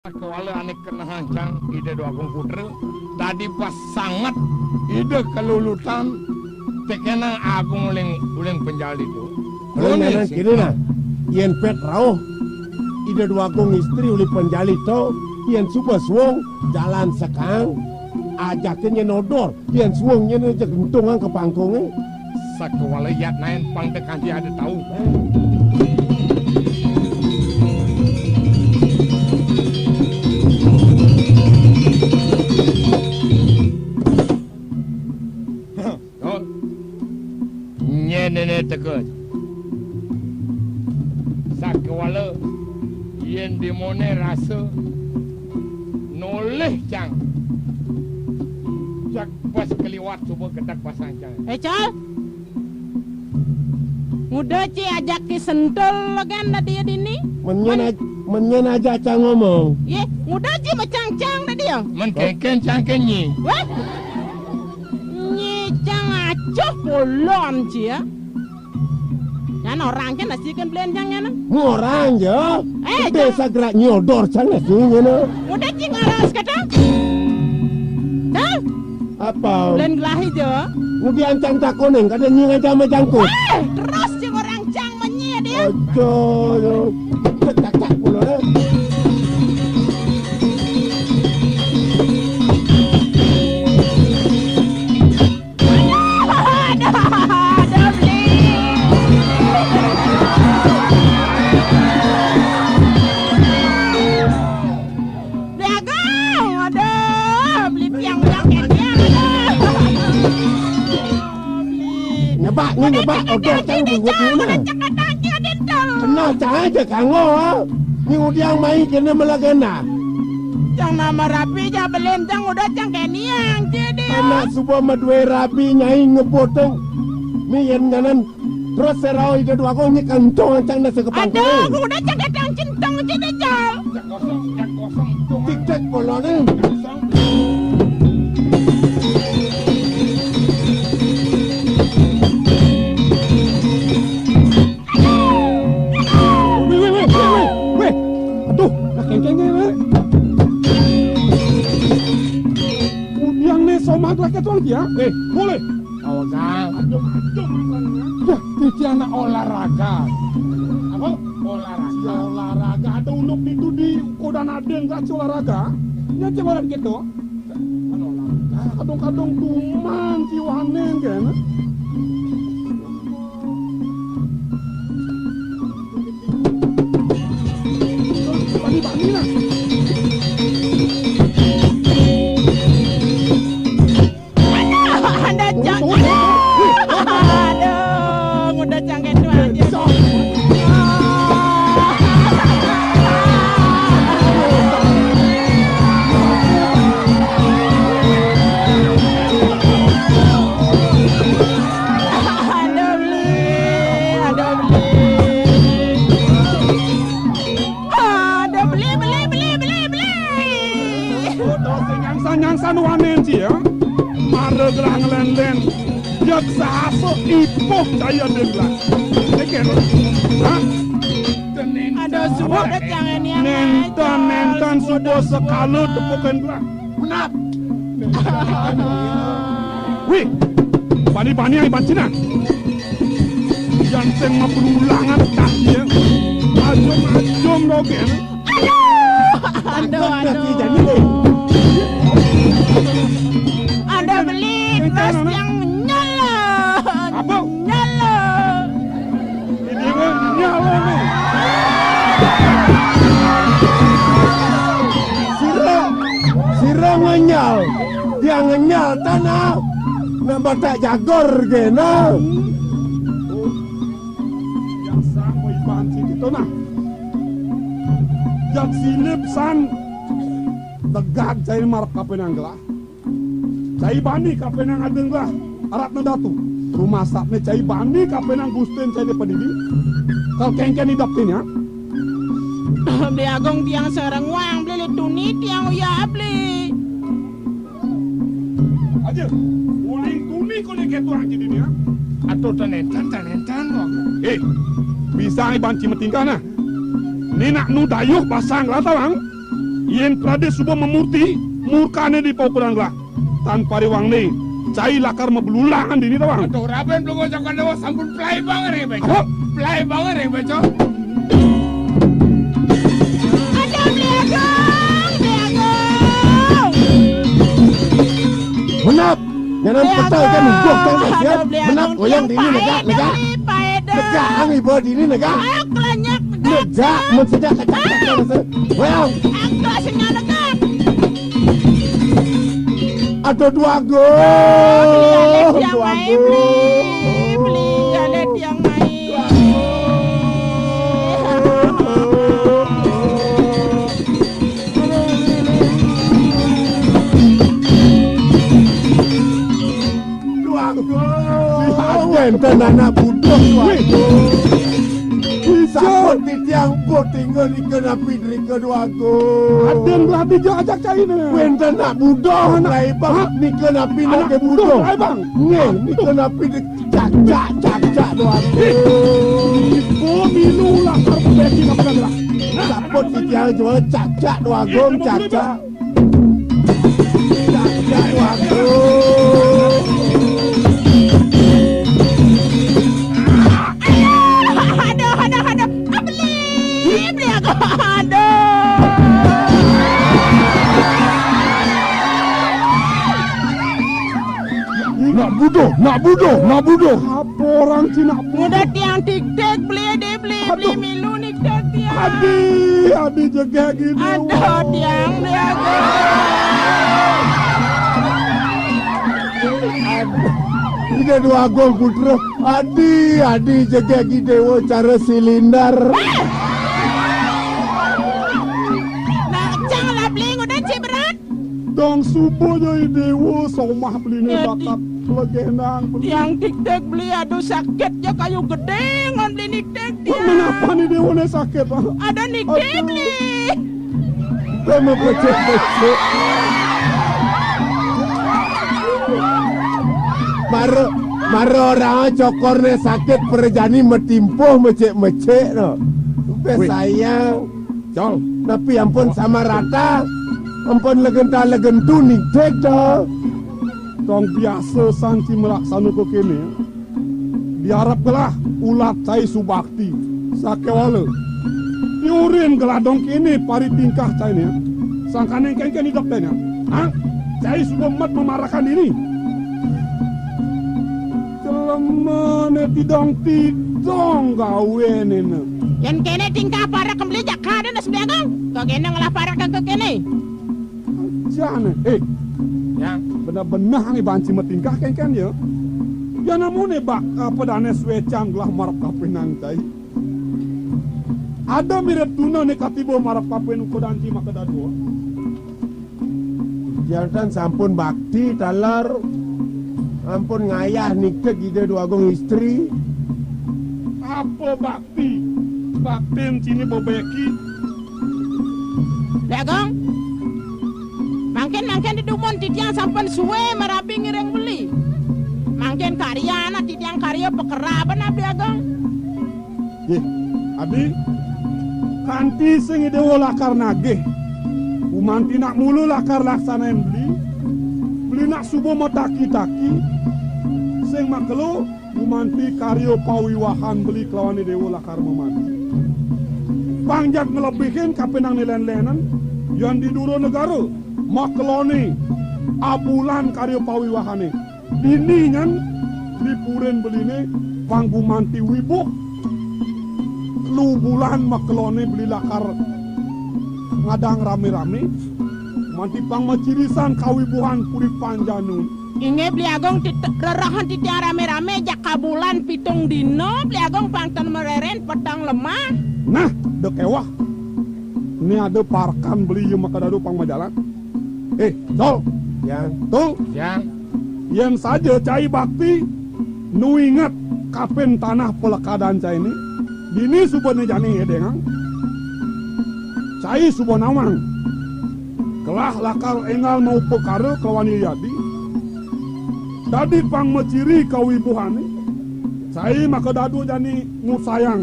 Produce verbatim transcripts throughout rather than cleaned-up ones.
Kewala ané kenehang cang Ida Déwa Agung Putra, dadi pasanget Ida kalulutan, tekénang agung uling, uling penjali to. Oleh Oné nyanan sih. Kéné nah, yén pét rauh Ida Déwa Agung Istri uli penjali to, yén suba suwung jalan sekang, ajakin yén odor. Yén suwung nyén aja gentungang ka pangkungé. Sakewala yatnain pang da kanti ada tau. Nyén néné teka. Sakewala yén dimoné rasa nolih cang. Jak pas kaliwat suba gedeg pasang cang. Eh, Col. Nguda ci ajak ki sentul gén dadi dini? Mén nyén aj-, mén nyén ajak cang ngomong. Yé, nguda ci macang-cang dadi ya? Mén kénkén cang kén nyi. Wéh. Nyi cang acuh pulon ci ya. Nyan orang cang nasi kén belen cang nyan. Orang ja. Eh, gedé cang. Sagrak nyodor cang nasi nyan. Udah cing aras kata. Dah. Apa? Belen gelahi ja. Ngudian cang takonin, kada nyi ngajak majangkut. Eh, terus cing orang cang menyi dia. Aja, ya. Cak, cak, cak, pula, eh. Aduh, aduh, aduh, Beli. Beli Agung, aduh, Beli piang, piang, piang, piang, aduh. Beli. Nyebak, ni nyebak, odor cang buat ni nah. Kenal cang aja kanggo, ah. Ni udiang mai kena melagena. Cang nama rabi ja belen cang udah cang keniang jadi. Anak suba madue rabi nyai ngeboteng. Mi yen nganan terus serau ida dua kong nyekan cong cang nasi kepang. Aduh, udah cang datang centong jadi jal. Tik tek bolone. Wéh, wéh, wéh, wéh, wéh. Aduh, nak kéngkén wéh. Udiang né somat rakyat wong dia. Wéh, boleh. Awas, ah. Aduh, aduh, masalahnya. Ya, titi anak olahraga. Apa? Olahraga. Ya, olahraga. Ada uluk itu di kodan adeng, kak, olahraga. Nya cuma gitu. Kadung-kadung tuman kiwanen kan. Bani-bani lah. Ada cang. Aduh, udah cang itu aja. Aduh, beli, aduh, beli. Aduh, beli, beli, beli, beli, beli. Udah sing nyangsan-nyangsan wanen sih ya. Mara gelah ngelén-lén. Dia kesahasa ipuh caya dia gelah. Tekan. Hah? Aduh, subuh dah jangan yang nénten, nénten subuh sekala tepukan gelah. Menap. Wih, bani-bani ai banci nah. Yan sing mapelulangan kaki ya. Ajum-ajum dogén. Aduh, aduh. Ada beli tas yang nyala. Apa? Nyala. Ini mah nyala nih. Sira, sira ngenyal. Dia ngenyal tanah. Nak batak jagor ke nah. Yang sang mau iban si kita nah. Yang silip san. Tegak cai marep kape nang gelah. Cai bani kape nang adeng gelah. Aratna datu. Rumasakne cai bani kape nang gustin cai di padidi. Kal kengken idap tinya. Beli Agung tiang sareng wang, beli lituni tiang uya beli. Aja, uling tuni ko lagi tuang jadi dia. Atau tanénten, tanénten, Bang. Eh, bisa iban ci matingkah nah. Ni nak nu dayuh basang rata, Bang. Yén Pradé suba mamurti, murkané di paukuran gelah. Tan pariwangné, cai lakar mablulangan dini tawang. Aduh, Raden Plungu Cokor Déwa sampun play banget ring beco. Apa? Play banget ring beco. Aduh, Beli Agung, Beli Agung. Menap, nyanan Beli peta ikan Agung. Ugok teh, aduh, Beli Menap, Agung, goyang dini, paéda, negak, negak. Beli, paéda. Negak, ang iba dini, negak. Ayo, kelenyak, negak. Negak, mun sejak kacak-kacak, rasa. Goyang. Angka sing negak. Aduh, Dwagung. Beli, alé tiang mai, Dwagung. Beli, beli, alé tiang mai. Dwagung. Wénten anak buduh, Dwagung. Saput titiang buh tinggal nika napi drika, Dwagung. Adén belah dija ajak cainé. Wénten anak buduh, anak, Laibang. Hah? Nika napi anak buduh, Laibang. Nggih, nika napi drika, cak, cak, cak, cak, Dwagung. Ibu milu lakar pembeki apa gelah. Saput titiang jual cak, cak, Dwagung, cak, cak. Cak, cak, Dwagung. Aduh, aduh, aduh. Ah, beli, beli aku. Aduh. Nak buduh, nak buduh, nak buduh. Apa orang cina buduh? Udah tiang tik-tik, beli, deh, beli, beli. Aduh. Milu nih. Adi, adi jegég Ida Déwa. Aduh, tiang, tiang. Adi, Ida Déwa Agung Putra. Adi, adi jegég Ida Déwa cara silinder. Nah, cang lah beli, udah, Ci, berat. Dong suba ja Ida Déwa somah beliné. Adi. Bakat legenang beli. Tiang tik-tik beli, aduh, sakit ja kayu gedé ngon beli tik-tik. Tiang. Kenapa nih Déwa né sakit, ah? Ada nih, aduh. Beli. Beli mepecik-pecik. Mara, mara orang cokorné sakit, prajani metimpuh mecik-mecik, no. Wih. Sayang. Col. Tapi ampun sama rata, ampun legenta-legentu nigtig, to. Tong biasa san ci malaksana ka kéné. Diarep gelah ulat cai subakti. Sakéwala. Diurin gelah dong kéné paritingkah cainé. Sangkaning kénkén idep cainé. Hah? Cai suba met mamarakan diri. Jelemané tidong-tidong gawéné né. Yén kéné tingkah parak kembeli jak kadén, Beli Agung. Kok kéné ngelah parak ka kéné. Jani, eh. Ya. Beneh-beneh ngi banci matingkah kénkén ya. Ya namuné bak apa dané suécan gelah marep kapining cai. Ada mirib tuna né katiba marep kapin uku danci maka dadua. Jantan sampun bakti taler, ampun ngayah nigtig Ida Déwa Agung istri. Apa bakti? Baktin cini bebeki. Beli Agung. Mangkin, mangkin didumun titiang sampun sué marabi ngiring beli. Mangkin karyana titiang karya pakeraban, Beli Agung. Nggih, Abi, kanti sing Ida Déwa lakar nagih. Gumanti nak mula lakar laksanain beli. Beli nak suba mataki-taki. Sing makelo, gumanti karya pawiwahan beli kelawan Ida Déwa lakar mamati. Pang jag nglebihin kapinang né lén-lénan, yan di dura negara, makeloné abulan karya pawiwahané. Dini nyan di purin beliné pang gumanti wibuh. Telu bulan makeloné beli lakar ngadang ramé-ramé. Gumanti pang macirisan kawibuhan puri Panjanu. Inggih Beli Agung, tit-, rerehén titiang ramé-ramé jak kabulan pitung dina, Beli Agung pang ten marerén peteng lemah. Nah, da kéweh. Né ada parekan beli ya maka dadu pang majalan. Eh, Col. Yang. Tung. Yang. Yén saja cai bakti, nu inget kapin tanah palekadan cainé, dini suba né jani ngedéngang. Cai suba nawang. Gelah lakar énggal maupakara kelawan yadi. Dadi pang maciri kawibuhané. Cai maka dadu jani ngusayang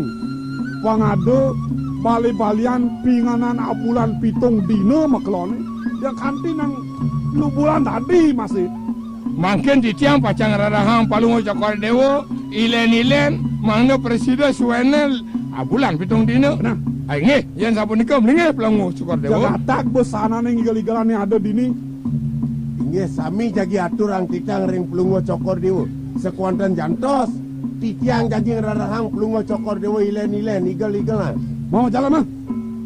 pang ada Bali-balian pinganan abulan pitung dina makeloné. Ya kanti nang luburan dadi masih. Mangkin titiang pacang ngrerehang Palungguh Cokor Déwa, ilén-ilén, mangda prasida suéné abulan pitung dina. Nah. Ai nggih, yén sapunika, mlinggih Palungguh Cokor Déwa. Jagatak besanané igel-igelané ada dini. Inggih, sami jagi aturang titiang ring Palungguh Cokor Déwa. Sakéwanten jantos, titiang jagi ngrerehang Palungguh Cokor Déwa ilén-ilén, igel-igelan. Mau jalan, Mang?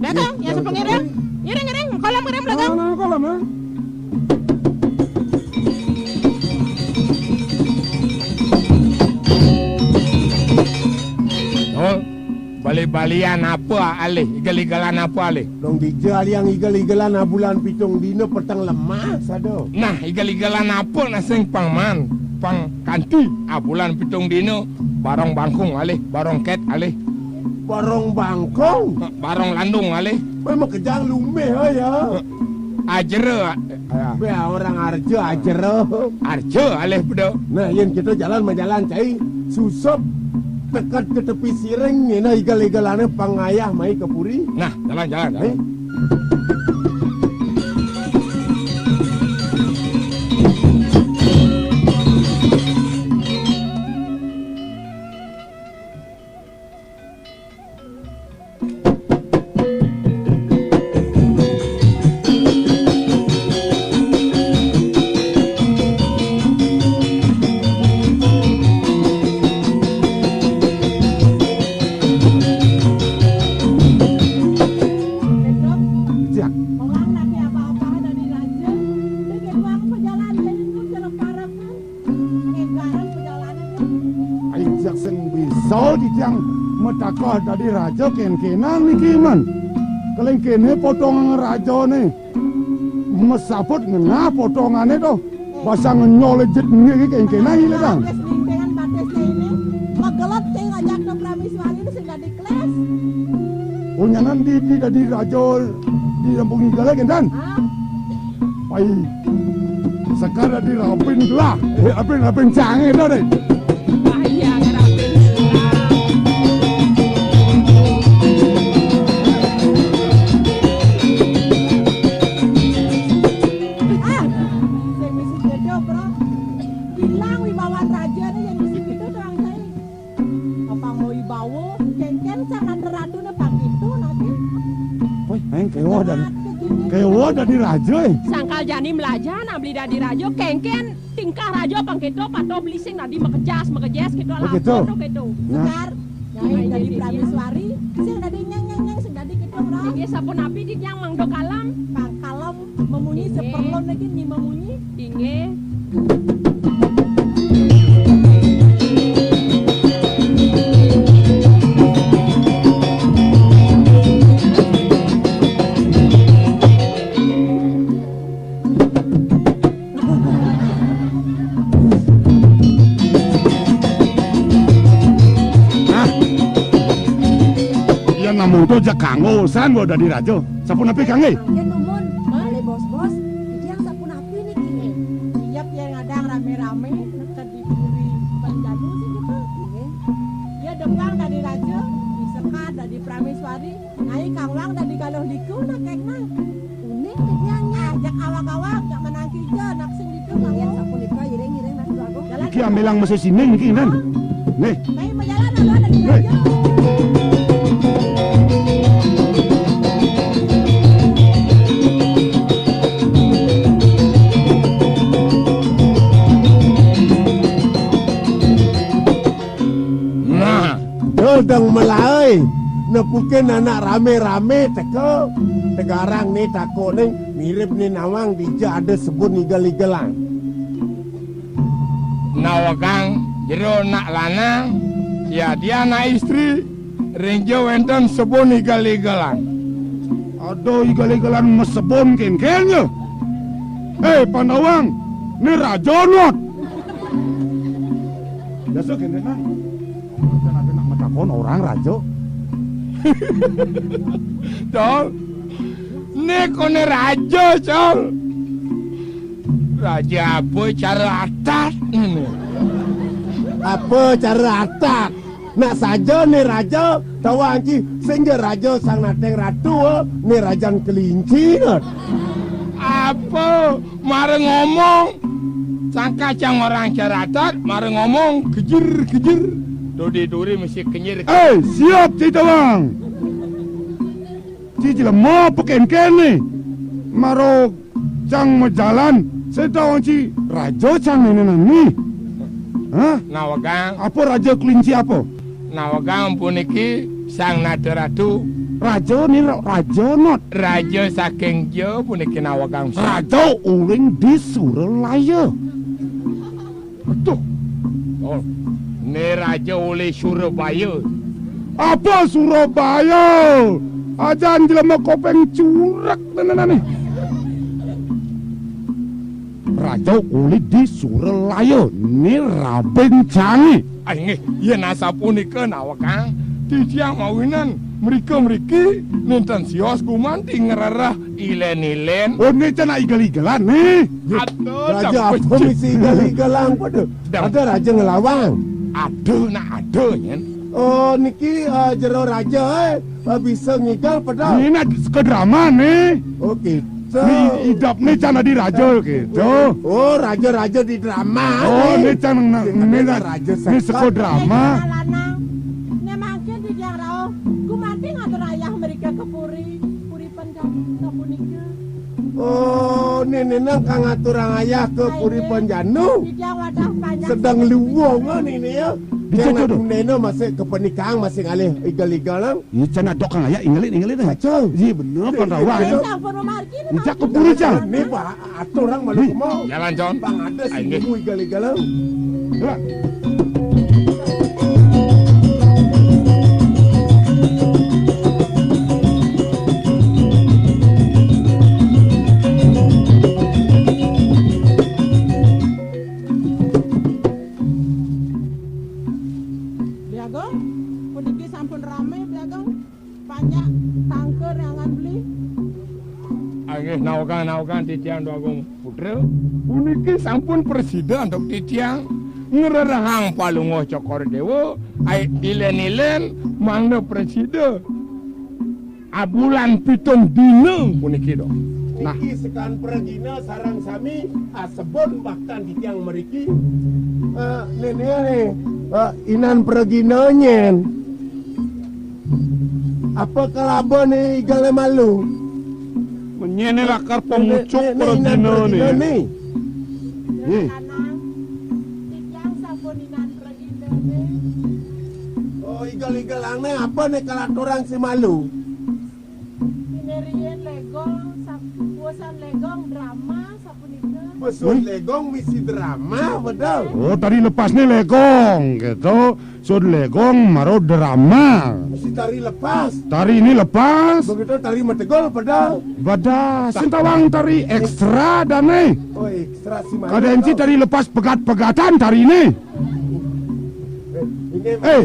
Datang, ya, ya, sepuluh ngiring. Ngiring, ngiring, kolam ngiring belakang. Nah, nah, kolam, ya. Oh, bali-balian apa alih, igel-igelan apa alih? Dong dija aliang igel-igelan abulan pitung dina peteng lemah sada. Nah, igel-igelan apa nah sing pang maan, pang kanti abulan pitung dina, barong bangkung alih, barong két alih. Barong bangkung? Barong landung alih. Memang kejang lumih, oh ya. Ajra, ah, ya. Bé, orang arja, ajra. Arja alih pada. Nah, yén kita jalan majalan cai, susup teked ka tepi siring, nyéna igel-igelané pang ngayah mai ka puri. Nah, jalan, jalan, jalan. Cai. Cak. Orang lagi apa-apa dari raja, bikin uang perjalanan itu dalam parang. Ai, jak sing bisa titiang matakéh dadi raja kénkénan niki, Man. Keling kéné potongan rajané. Masaput ngenah potongané to. Basang ngenyol ejit nggih kénkénan iki, Dang. Batis ningtingan batisnya ini. Magelet sing ngajak to Prameswari sing dadi kles. Oh, nyanan di, di dadi raja di Kampung Igel kénten. Hah? Pai. Sekar dadi rapin gelah. Eh, rapin, rapin cangé to, Dék. Wah, iya, rapin gelah. Ah, sing misi béda, Bro. Ilang wibawan rajané yén misi béda, Dang, cai. Apa mau ibawa, kénkén sang nanda ratuné pang kéto, napi? Wéh, aing kéweh dadi, kéweh dadi raja, eh. Sangkal jani mlajahan, abdi dadi raja, kénkén tingkah raja pang kéto, patuh beli sing dadi makejas, makejés kéto, oh, kéto. Lapor to kéto. Nah. Sekar, nyai dadi prameswari, sing dadi nyeng, nyeng, nyeng, sing dadi kéto, Bro. Inggih, sapunapi titiang mangda kalem? Pang kalem. Memunyi. Inggih. Seperlon lagi nih memunyi. Inggih. Nah. Yén namung to jak kanggo, san gua dadi raja. Sapunapi kanggé? Mangkin numun, malih bos-bos, titiang sapunapi niki? Iyep, yén ngadang ramé-ramé, neked di puri Panjalu sing kéto. Nggih. Ia depang dadi raja, disekar dadi prameswari, nyai kangwang dadi galuh liku, nak kék nang. Uning titiang, Nyai. Ajak awak-awak, jak menang kija, nak sing ditu. Yén sapunika, iring-iring, nak dua agung. Jalan. Iki ambilang masih sining iki, Nan. Nih. Baik, berjalan, lalu ada di raja. Nah, dodeng melaé, nepukin anak ramé-ramé teka, tegarang né tako né, mirip né nawang dija ada sebun igel-igelan. Nawegang jero nak lanang, yadian nak istri, ring ja wénten sebun igel-igelan. Aduh, igel-igelan masebun kénkén ja. Héi, Pandawang, né raja not. Biasa kéné, Nang. Kan ada nak matakon orang raja. Col, né koné raja, Col. Raja apa cara adat ini? Apa cara adat? Nak saja né raja, tawang ci, sing ja raja sang nateng ratu, eh, né rajan kelinci, nah. Apa? Mara ngomong. Sang kacang orang caratat, mara ngomong, kejir, kejir. Dudi duri mesti kenyir. Eh, siap, Ci Tawang. Ci jelema apa kénkén né? Mara cang majalan, sing tawang ci raja cang né nani. Hah? Nawegang. Apa raja kelinci apa? Nawegang puniki sang nata ratu. Raja né ra-, raja not. Raja saking ja puniki nawegang. Raja uling di Suralaya. Aduh. Oh, né raja uli Surabaya. Apa Surabaya? Ajan jelema kopéng curek tenanan né. Raja uli di Suralaya, né rabin cangé. Ah, inggih, yén asapunika nawegang titiang mawinan mrika-mriki nénten sios gumanti ngrereh ilén-ilén. Oh, né cenah igel-igelan né. Aduh, raja apa misi igel-igelan pada? Ada raja ngelawang. Ada, nak ada, nyén. Oh, niki, eh, jero raja, eh, eh, bisa ngigel pada? Né nak sekodrama né. Oh, gitu. Né idapné can adi raja gitu. Oh, raja-raja di drama. Oh, né can né, né sekodrama. Né mangkin titiang rauh gumanti ngatur ayah mrika ka puri, puri Panjang sapunika. Oh, nénénan kang ngaturang ayah ka puri Panjanu. Sedeng luwung, néné ya. Néné masih kepenikang, masih ngalih igel-igel, nang. Iya, can adok kang ayah, ingelin, ingelin. Iya, bener, Pandhawa. Iya, sampun mamargi, Pak. Ijak ka puri, Cang. Né, Pak, aturang malu kemau. Jalan, Con. Pang ada sing nemu igel-igel. Jalan. Bli Agung, puniki sampun ramé, Bli Agung. Panjak tangkar nyangan beli. Inggih, nawegang, nawegang titiang Dwagung Putra. Puniki sampun prasida antuk titiang ngrerehang Palungguh Cokor Déwa, ai ilén-ilén mangda prasida abulan pitung dina puniki, dong. Nah. Niki sekan pragina sareng sami asebun baktan titiang mriki. Eh, néné, eh, inan pragina nyén. Apa kalaba né igelé malu? Menyéné lakar pemucuk praginané. Titiang sampun inan praginané. Oh, igel-igelangné apa né kalaturang si malu? Dina riyin Legong, sa-, wusan Legong drama sapunika. Wusan Legong misi drama, betul? Oh, tari lepasné Legong, gitu. Sud Legong maro drama. Misi tari lepas. Tari ini lepas. Begitu tari metegol, betul? Bada, sing tawang tari ekstra dané. Oh, ekstra si mana? Kadén ci tari lepas pegat-pegatan tari ini. Eh,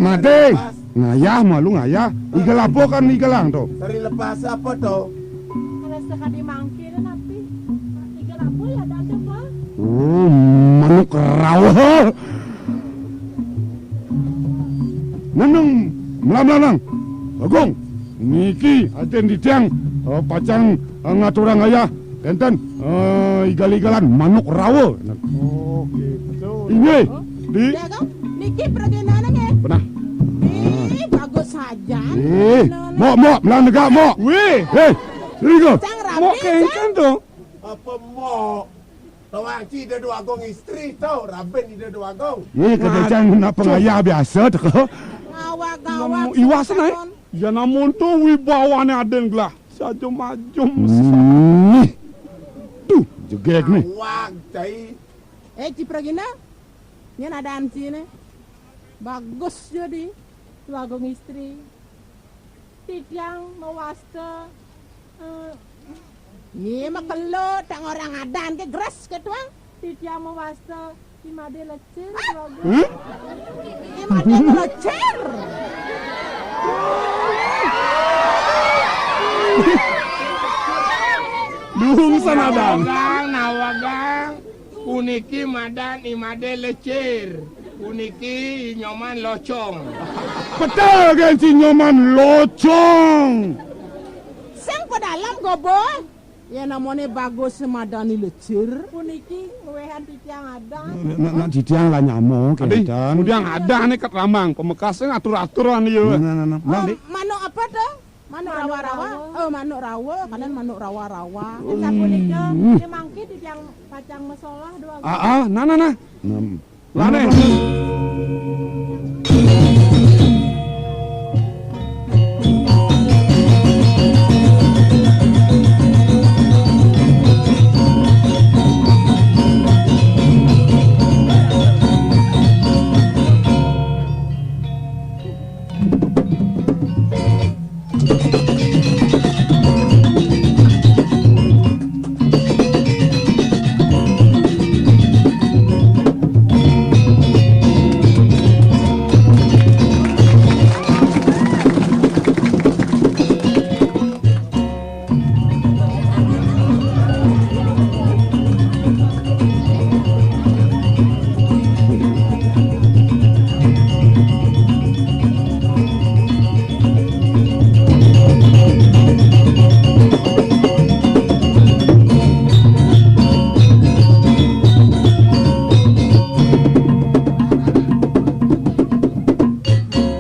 Madé. Ngayah malu ngayah. Igel apa kan igelang to? Tari lepas apa to? Kalau sekali mangkir napi? Igel apa ya, ada apa? Oh, manuk rawa. Neneng, melang-melang. Bagong, niki adén titiang, eh, pacang, eh, ngaturang ayah. Kénten, eh, igel-igelan manuk rawa. Oh, gitu. Inggih, di. Ya, Gong. Niki praginané nggih. Benah. Ih, bagus saja. Ih, mok, mok, melang negak, mok. Wih. Hei, sini, Gong. Cang rabi, mok kéngkén to. Apa mok? Tawang ci Ida Dwagung istri to, rabin Ida Dwagung. Ih, kadécang nak pengayah biasa to. Ngawag-ngawag. Iwas naé. Ya namun to wibawané adén gelah. Sajem-ajem. Nih. Duh, jegég nih. Awag, cai. Eh, Ci Pragina. Nyén adaan ciné. Bagus jadi Dwagung istri. Titiang mawasta, eh, iya mah kelo tak orang adaan ke gres ke tuang. Titiang mawasta Imade lecir, Dwagung. Hmm? Imade lecir. Dung sanadan. Nawagang, nawagang. Puniki madan Imade lecir. Puniki Nyoman Locong. Betul kan si Nyoman Locong. Sing pedalem gobo. Ya namane bagus semadani lecir. Puniki ngwehan titiang adang. Nak, nak titiang lah nyamo. Adi, kemudian ada nih ket rambang, pamekasne atur-aturan ya. Nah, nah, nah, nah. Mang, oh, Dik. Manuk apa to? Manuk rawa-rawa. Manuk rawa. Oh, manuk rawa, kanan manuk rawa-rawa. Hmm. Sapunika, ne mangkin titiang pacang masolah doang. Ah, ah, nah, nah, nah. Hmm. Lah, nih.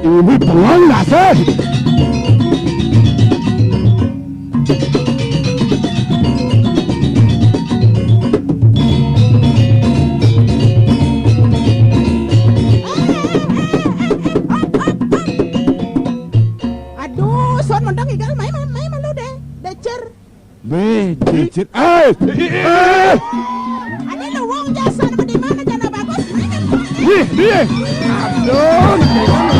Ini bengong nggak sih? Aduh, son mendang igal, mai, mai, mai malu deh. Decer. Beh, cicit. Eh, eh, eh. Ane lu wong jasan apa di mana jana bagus? Mai, mai, mai. Ih, dia. Aduh. Mai, mai, mai.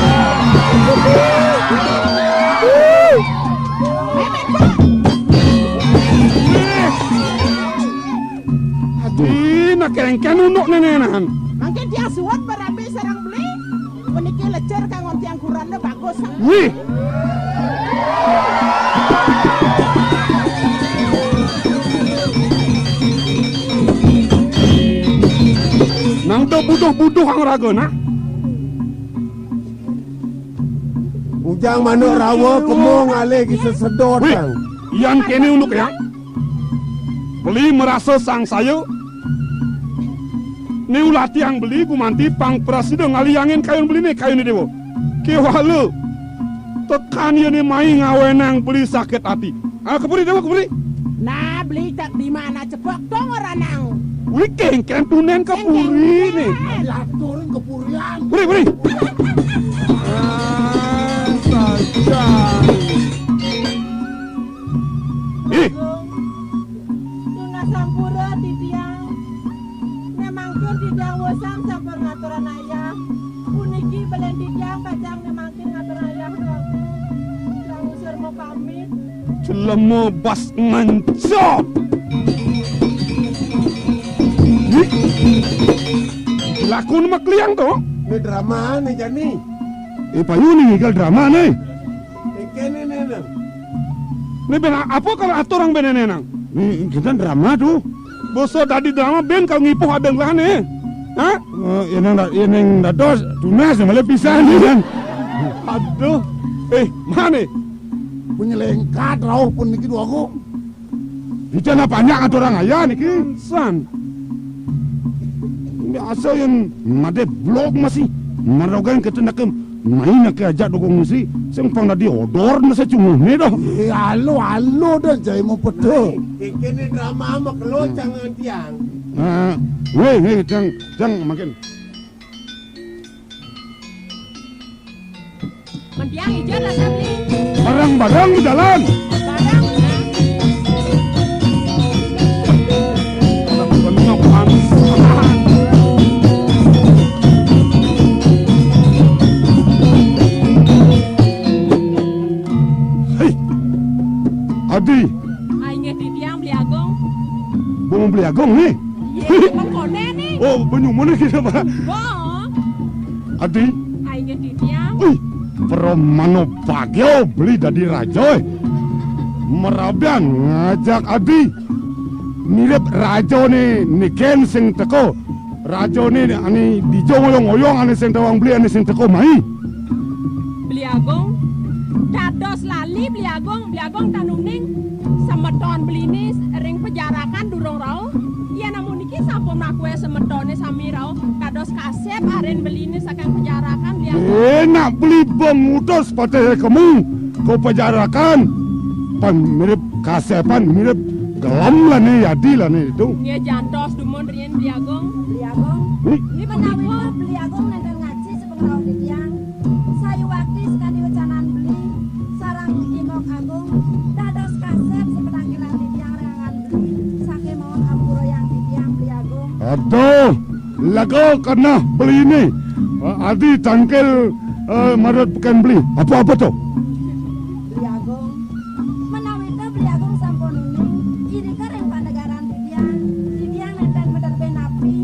Adi, nak kengken unduk nenenan. Mangkin dia suwet berambil sareng beli. Puniki lecir kanggo tiang kurane bagus. Wih. Nang to buduh-buduh ang raga, nah. Ujang manuk rawa kemo ngalih ki sesedot. Wih, kang. Yan kene unduk ya. Beli merasa sangsaya. Ni ulah tiang beli gumanti pang prasida ngalih angin kayun beline kayune dewa. Kewala. Tekan yene mai ngawenang beli sakit ati. Ah, kepuri dewa, kepuri. Nah, beli tak di mana cepok dong ora nang. Wih, kengken tunen kepuri ne. Atur kepurian. Puri, puri. Ah, saja. Ih. Tunas sampura titiang. Memangkin titiang wosang sampun ngaturan ayah. Puniki belen titiang pacang memangkin ngaturan ayah. Titiang usir mau pamit. Jelema bas ngencot. Ih. Lakun makliang to. Ini drama nih jani. Eh, payu nih, ngigal drama nih. Kene, Nang. Ni ben apa kalau atur orang ben Nang? Ni kita drama tuh. Basa dadi drama ben kalau ngipuh ada ngelah nih. Hah? Eh, ya nang da-, ya nang dados tunas malah pisan ya kan. Aduh. Eh, mana? Punya lengkat rauh pun niki dua aku. Ijana banyak ada orang ayah niki. San. Biasa yang made blog masih. Marogan kita nak main nak ajak dukung mesti. Sing pang dadi odor mesti cunguh ni dah. Eh, alo, alo dah jai mau pedo. Kene drama makelo jangan tiang. Ah, weh, weh, jang, jang makin. Mentiang ijen rasa beli. Barang-barang di jalan. Barang. Hei. Adi. Ai nggih titiang beli agung. Bung beli agung nih. Iya, bang kone nih. Oh, banyu mana kita, Pak? Bang. Adi. Ai nggih titiang. Wih, pramana bagya beli dadi raja, eh. Merabian ngajak Adi. Mirip raja nih, niken sing teko. Rajané ané dija ngoyong-ngoyong ané sing tawang beli ané sing teka mai. Beli Agung, dados lali Beli Agung, Beli Agung tan uning semeton beliné ring pajarakan durung rauh. Yén amun niki sampun makué semetoné sami rauh, dados kasép arin beliné saking pajarakan Beli Agung. Eh, nak beli bang utus patih kemu ka pajarakan. Pan mirip kasépan, mirip gelem lané yadi lané itu. Nggih, jantos dumun riin Beli Agung. Beli Agung. Nih. Menawi Beli Agung nénten ngaji sepengrauh titiang. Sayuwakti sakadi wecanan beli sareng Imong Agung dados kasép sepenangkilan titiang ring angan beli. Sakémaon ampurayang titiang Beli Agung. Aduh, lega keneh beliné. Eh, adi tangkil, eh, marut peken beli. Apa-apa to? Beli Agung. Menawi to Beli Agung sampun uning, irika ring panegaran titiang, titiang nénten maderbe napi,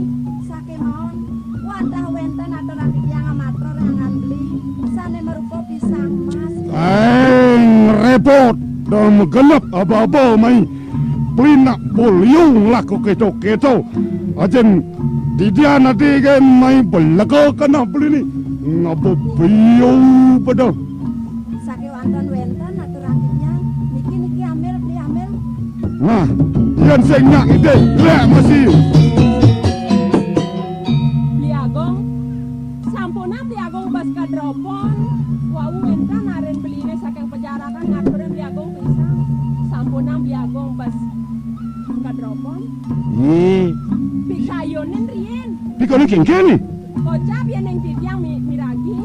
sakémaon wantah wénten aturan titiang amatur ring angan beli, sané marupa pisang mas. Eng, repot, dong genep aba-aba mai. Beli nak buliung laku keto-keto. Ajin didian ati gen mai belega keneh beli ni. Ngaba biu pada. Sakéwanten wénten aturan titiang, niki, niki ambil, beli ambil. Nah, yén sing nyak idik, lek mesti. Beli Agung, sampunang Beli Agung bas kadropon, wau wénten arin beliné saking pajarakan ngaturin Beli Agung pisan. Sampunang Beli Agung bas kadropon. Ih. Pikayunin riin. Pikayunin kéngkén ni? Kocap yén ning titiang mi-, miragi.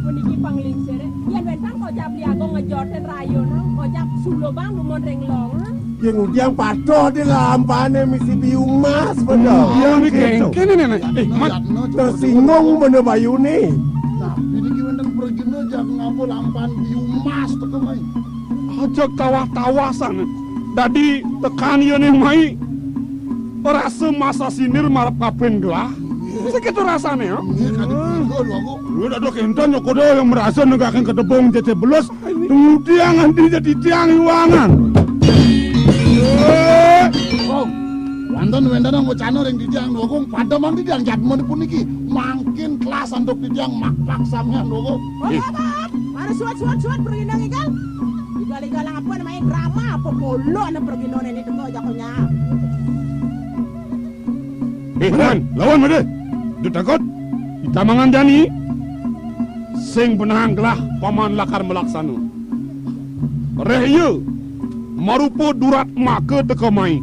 Puniki panglingsiré. Yén wénten kocap Beli Agung ngejotin rayunan, kocap sulubang dumun ring longan. Yén ngudiang patuh di lampané misi biu mas, bener. Iya, kéto. Kéné, Nénék. Eh, Mat. Tersinggung bener bayuné. Nah, ini ki wénten pragina jag ngaba lampan biu mas teka mai. Aja tawah-tawasan. Dadi tekan iyané mai. Rasa masa sinir marep kapin gelah. Sakéto rasané, ya. Nggih, kadi punika, Dwagung. Lu dak dok enten nyoko dong yang merasa negakin kedebong cece belus. Ngudiang andi jadi tiang iwangan. Eh. Oh, wonten wénten wacana ring titiang, Dwagung, pademang titiang jadmen puniki. Mangkin kelas antuk titiang makpak samian, Dwagung. Oh, iya, Pak. Mari suwat, suwat, suwat, pergi nang ikan. Igal-igal apa namanya drama, apa polo, ana pergi nang ini tengok jakonya. Eh, lawan, lawan, Made. Duh takut. Itamangan jani. Sing benang gelah paman lakar malaksana. Reh iya, marupa durat maka teka mai.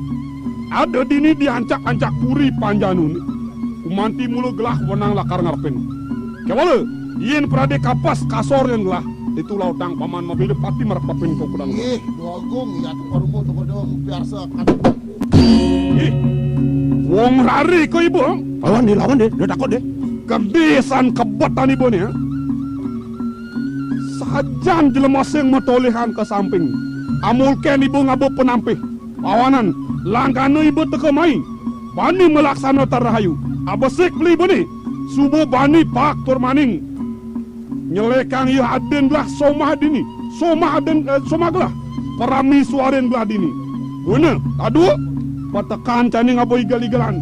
Ada dini di ancak-ancak puri panjanuné. Gumanti mula gelah wenang lakar ngarepin. Kéwala, yén pradé kapas kasor yén gelah, ditu lautang paman mabéda pati marep kapin kokudan. Ih, Dwagung, ya tu parumo tu pada piarsa. Ih, wong rare ko ibu. Lawan deh, lawan deh, dia takut deh. Gedé san kebetan ibu nih, ya. Sajan jelema sing matolihan ka samping. Amulken ibu ngaba penampih. Pawanan, langgana ibu teka mai. Bani malaksana tan rahayu. Abesik beli bani. Suba bani paak tur maning. Nyelekang iya adin gelah somah dini. Somah adin, eh, somah gelah. Parami suarin gelah dini. Guna, tadu, patekan cani ngaba igel-igelan.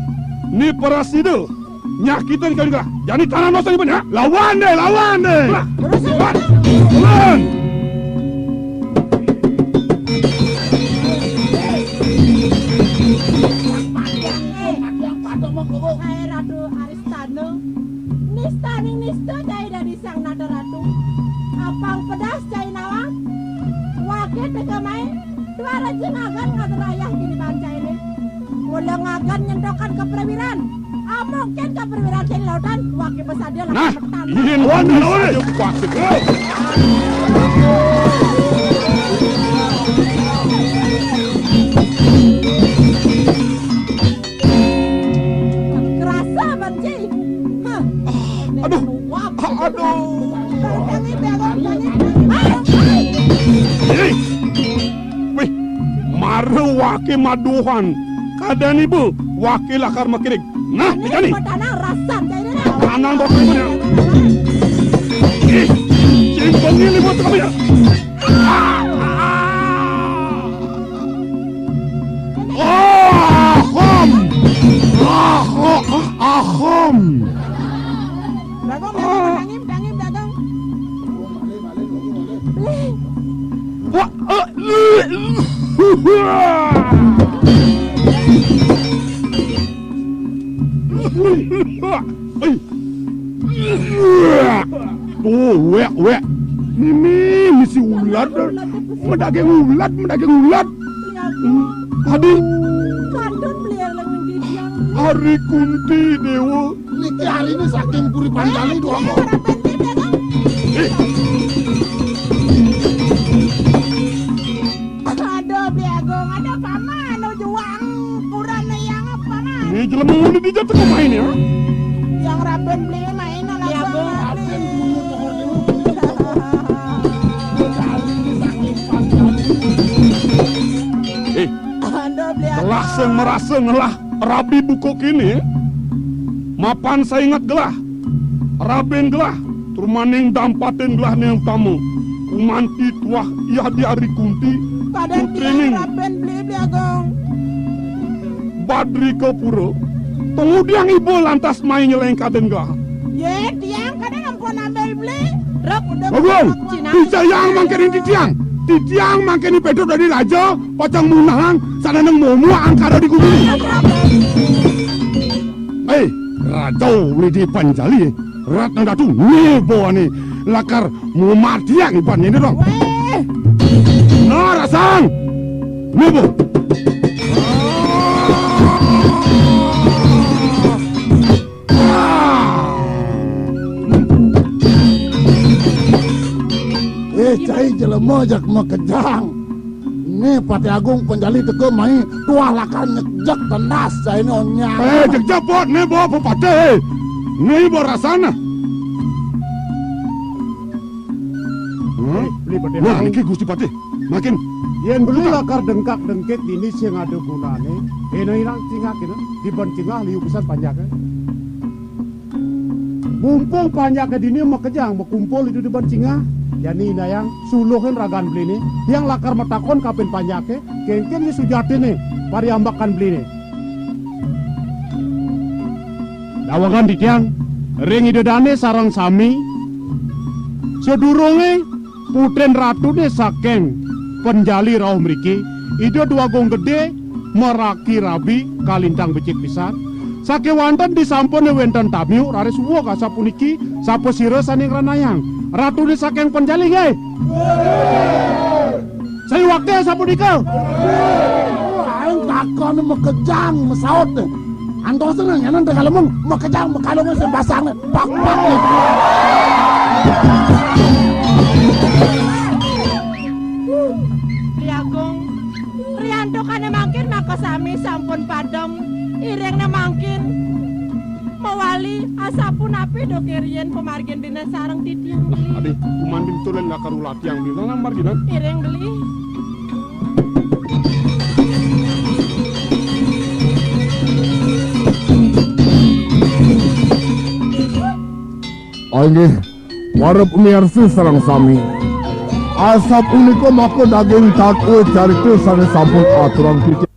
Ni parasida. Nyakitin kali gelah. Jani tanah dosa ni banyak. Lawan deh, lawan deh. Lah, lawan. Lawan. Hai Ratu Aristana. Nistaning nista cai dadi Sang Nata Ratu. Apang pedas cai nawang. Wake teka mai. Tuara jengagan ngatur ayah kini bancainé. Mula ngagan nyentokan ka perwiran. Amokén ka perwiran sing lautan, wake pasadia. Nah, lawan, lawan. Kerasa, Banci. Hah. Aduh. Aduh. Hei. Wih, mara wake maduhan. Kadén ibu, wake lakar makirig. Nah, ini dikani. Tanang rasan, cai ini, nah. Tanang kok ini, ya. Ih, cingkong ini buat kamu, ya. Ah, ah. Oh, Tuh, wék, wék. Ini misi ulat. Madaging ulat, madaging ulat. Adi. Ari Kunti Déwa. Niki arine saking Puri Pancali, Dwagung. Aduh, Bli Agung, aduh, Paman, nuju wang purane yang apa, Man? Ini jelema ngene dijat kok main ya? Yang Raben Bli main ala Bli Agung. Eh, aduh, Bli Agung. Telah sing merasa ngelah Rabi buka kene, mapan saingat gelah, Raben gelah, tur maning dampatin gelah ne utama, kumanti tuah Iya Di Ari Kunti, putrining Raben Beli, Beli Agung. Badrika Pura, pengudiang iba lantas mai nyelengkadin gelah. Ye, tiang kada nempun ambil Beli. Rok, udah Agung, bisa yang mangkene titiang. Titiang mangkene Pedro dadi raja, pacang munahang, sananeng momo angkara di gumi. Eh, Raja Widi Panjali, Ratna Datu, nibo ane lakar mumatiang iban ini dong. Weh. Nah, rasang. Nibo. Eh, cai jelema jak makejang. Ni Patih Agung Panjali teka mai tuah lakar nyejek tendas cai ni onyang. Eh, jejek pot ni bo pepatih. Ni bo rasana. Hmm? Beli Patih Wah, Agung. Niki Gusti Patih. Makin. Yen beli lakar dengkak dengkit dini sing ada gunane. Ena irang cingak kena. Diban cingah liu pisan panjake. Mumpung panjake dini makejang makumpul itu diban cingah, jani indayang suluhin ragan beline, tiang lakar matakon kapin panjake, kengken ni sujatine, pariambakan beline. Dawegan titiang, ring Ida Dane sareng sami, sadurunge Putrin ratune saking Panjali rauh mriki, Ida Dwagung Gede maraki rabi kalintang becik pisan. Sakewanten disampune wenten tamiu raris uweg asapuniki, sapasira sane ngranayang. Ratune saking Panjali nggih. Sayuwakti asapunika. Aing takon makejang masaut. Antos nang nyanan tegal mung makejang makalung sing basang. Pak, pak. Bli Agung, riantukane mangkin makasami sampun padem. Iringne mangkin mawali asapunapi duke riyin pamargin dina sareng titiang beli. Adi, kumandin tulen lakar ulatiang beli. Nang marginan. Iring beli. Inggih, para pamiarsa sareng sami. Asapunika maka daging tata carita sane sampun aturang titiang.